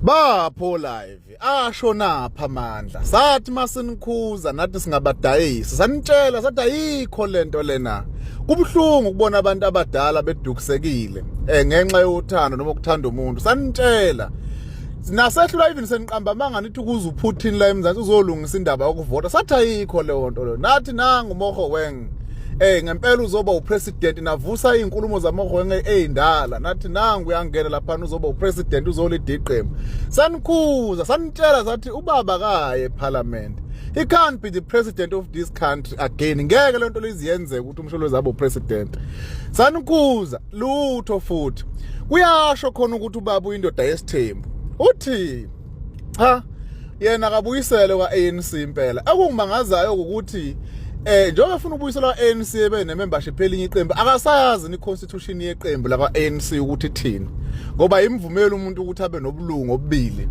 Bapho live asho napha amandla sathi masinikhuza nathi singabadayisi sanitshela sathi ayikho lento lena. Kubuhlungu ukubona abantu abadala bedukisekile ngenxa yothando noma ukuthanda umuntu. Sanitshela nasehlula even seniqamba amanga nithi ukuze uPutin la eMzansi uzolungisa indaba yokuvota. Sathi ayikho leyo nto leyo. Nathi nangu Mogoeng ngempela uzoba upresident, navusa izinkulumo zaMogoeng ezindala. Nathi nangu uyangena lapha uzoba upresident, uzolida iqembu. Sanikhuza sanitshela sathi ubaba kaye eParliament, he can't be the president of this country again. Ngeke lento liziyenzeke ukuthi uMsholozi abe upresident. Sanikhuza lutho. Futhi kuyasho khona ukuthi ubaba uyindoda yesithembu. Uthi cha, yena akabuyisele kwa-ANC impela. Okungimangazayo ukuthi njengoba efuna ukubuyiselwa kwa-ANC ebe ne-membership elinye iqembu, akasayazi ni-constitution yeqembu lakwa-ANC ukuthi ithini, ngoba imvumela umuntu ukuthi abe nobulungu obubili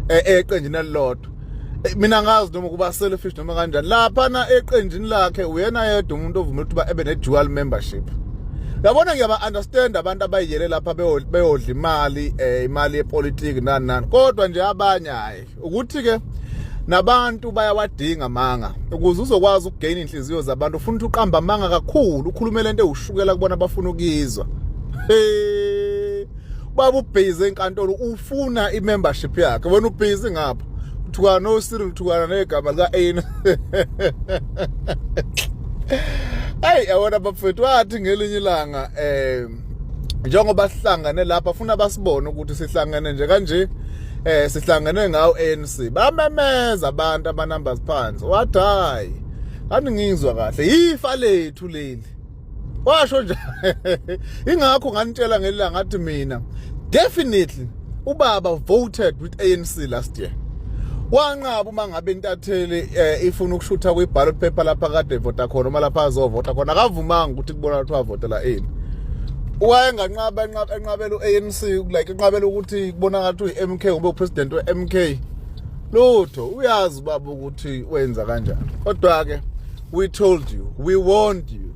eqenjini elilodwa. Mina ngazi noma kuba selfish noma kanjani. Laphana eqenjini lakhe uyena yedwa umuntu ovumela ukuthi ebe ne-dual membership. Yabona, ngiyaba understand abantu abayiyele lapha beyodla imali, imali yepolitiki nani nani, kodwa nje abanye hayi. Ukuthi ke nabantu bayawadinga amanga ukuze uzokwazi ukugain inhliziyo zabantu. Ufuna ukuthi uqamba amanga kakhulu, ukhulume lento ewushukela kubona abafuna ukuyizwa. Hey, baba ubhizi enkantolo ufuna i-membership yakhe, wena ubhizi ngapha uthukana no Cyril, uthukana negama lika A. Hey, yabona bafethu, wathi ngelinye ilanga njengoba sihlangane lapha funa basibone ukuthi sihlangene nje kanje, sihlangene ngawo ANC, bamemeza abantu ama numbers phansi. Wathi hayi, aningizwa kahle, ifa lethu leli. Washo nje. Ingakho nganitshela ngelanga ngathi mina definitely ubaba voted with ANC last year. Wanqaba uma ngabe intatheli ifuna ukushutha kwi-ballot paper lapha kade evota khona, uma lapha azovota khona, akavumanga ukuthi kubona ukuthi wavotela ini. Wayenganqaba enqabela u-ANC, like enqabela ukuthi kubonakala ukuthi uyi-MK, ube upresident we-MK. Lutho, uyazi baba ukuthi wenza kanjani. Kodwa ke we told you, we warned you.